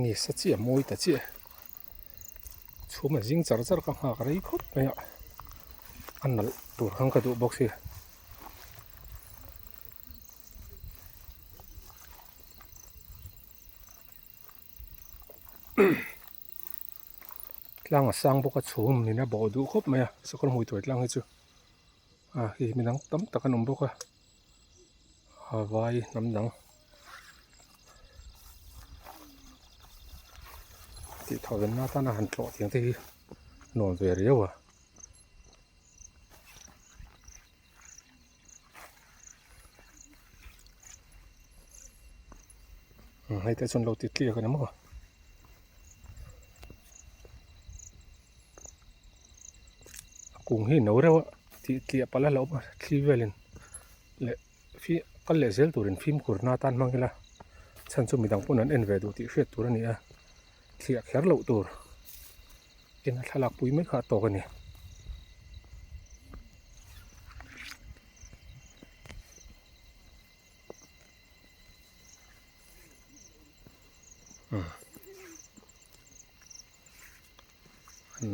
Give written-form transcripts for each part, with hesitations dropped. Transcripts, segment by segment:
Ni sa chiah mawi ta chiah chhum a zing char char ka nghak rei khawp mai a a nalh tur khan ka duh bawk si. Tlang a sang bawk a chhum in a bawh duh khawp mai a sakawr hmui tuai tlang hi chu a hei midang tam tak an awm bawk a a vai hnam dang tih thaw ven na atana han tlawh tiang te hi nuam ve riau a. Hei te chuan lo ti tliak a ni maw. A kung hi no reuh a tih tliah palh a hlauh awm a thli velin leh fi kal leh zel turin fimkhur na atan hmang ila chhan chu midang pawn an en ve duh tih hriat tur a ni a thliah kher loh tur ina thlalak pui mai kha a tawk a ni.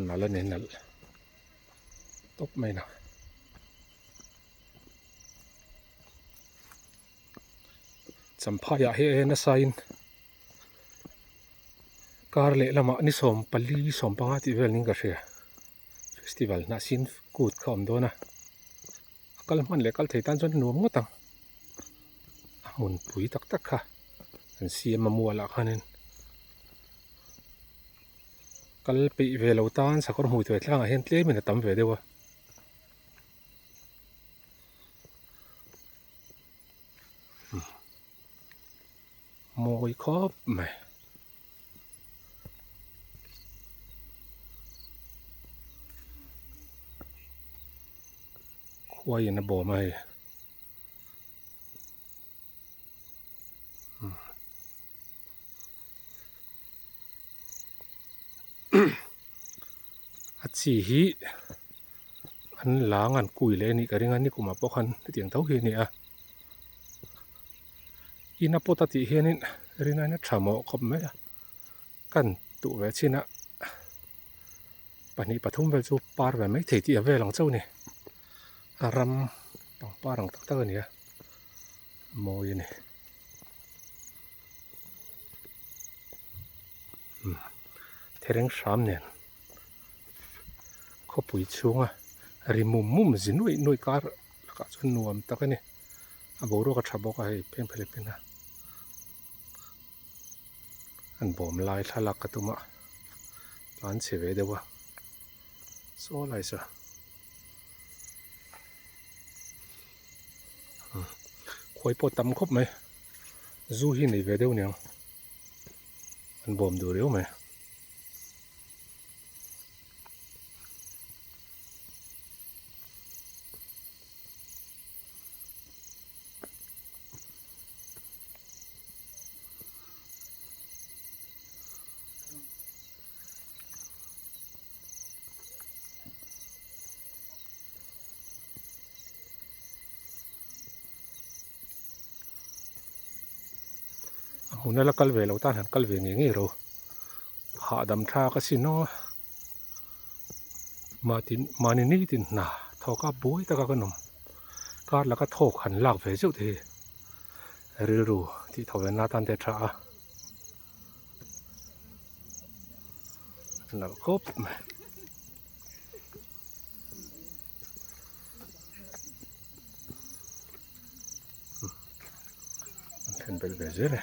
Nalh a ni nalh tawp mai na. Champhai ah hian nasa in kar leh lamah ni 14 15 tih vel niin ka hria festival hnahsin kut kha a awm dawn a. A kal hman leh kal thei tan chuan nuam ngawt ang a hmun pui tak tak kha an siam a mual ah khanin kal peih ve lo tan sakawr hmui tuai tlang ah hian tlem in a tam ve deuh a. Mawi khawp mai. Khuaiin a bawm a hei. A chi hi an lang an kui leh a nih ka ring a nikumah pawh khan hetiang tho hi a ni a. Ina pawt a tih hianin rinai na tha mawh khawp mai a kan tuh ve chin a pahnih pathum vel chu par ve mai thei tih a vel ang chauh a ni a ram pangpar ang tak tak a ni a mawi a ni thereng hram nen khawpui chhunga ri mum mum zi nuaih nuaih kar lakah chuan nuam tak a ni. A boruak a tha bawk a hei pheng phelh pin a an bawm lai thlalak ka tum a tlan chhe ve deuh a saw lai saw khuai pawh tam khawp mai zu hi nei ve deuh niang an bawm duh riau mai. A hmun a la kal ve lo tan han kal ve ngei ngei ro hahdam thlak asin aw mahtin mahni nitin hna thawk a buai taka kan awm kar laka thawk han lak ve zeuh te hi rilru tih tho ve na tan te a tha a nalh khawp mai. An then belh ve zel e.